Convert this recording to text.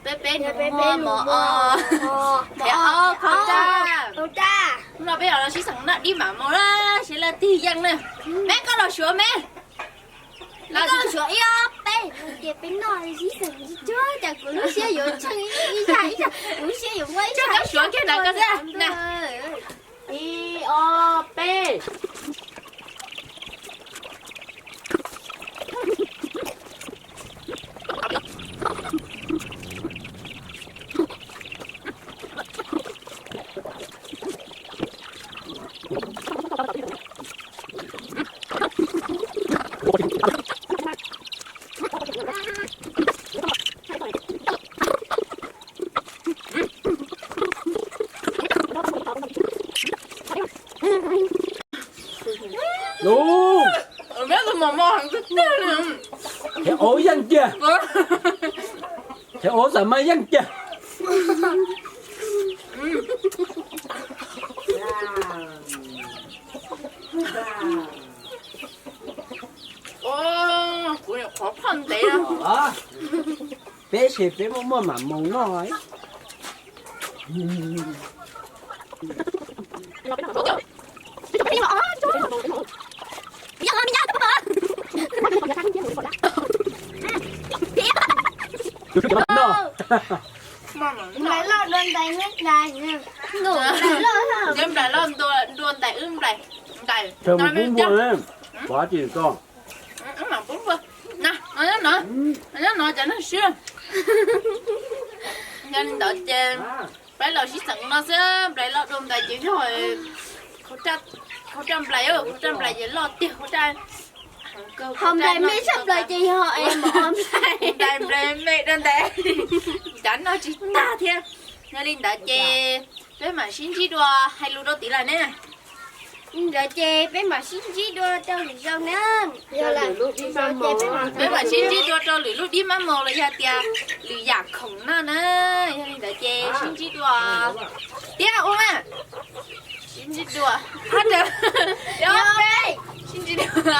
Peb peb nus muaj mos os, thiab ob khau raj. Hnub no peb los sib xeem noj dib mam mus na, seb leej twg yeej na. Me, koj los suav me. Los suav ib ob peb, ces peb noj sib xeem tsis cuag, cas kuv lub siab yuav tsheej ib zag ib zag, kuv lub siab yuav muaj ib zag ib zag kiag ntawd koj xwb na. Ib ob peb. Lub, thiab ub yeej kiag, thiab ub xav mas yeej kiag. Kuv nyuam qhuav phoj ntev. Peb ces peb muaj muaj mam mus noj. Nplais loj dua ntais, nplais loj dua ntais, wb nplais ntais. Pov tsis tau. Nyob no, nyob no cov neeg swb. Yog li ntawd ces peb los sib xeem no xwb, nplais loj dua ntais ces yog khau raj nplais, khau raj nplais ces loj tiag, khau raj. Ho nplais me tshaj plaws ces yog es mov nplais, nplais me dua ntais, cav noj tsis tag thiab. Yog li ntawd ces peb mam sib ntsib dua, hais lus rau tid lawm ne. Li ntawd ces peb mam sib ntsib dua rau lwm zaus na. Peb mam sib ntsib dua rau lwm lub dib mab maus los yog tias lwm yam khoom no na. Yog li ntawd ces sib ntsib dua. Thiab ua mas, sib ntsib dua. Hab, sib ntsib dua.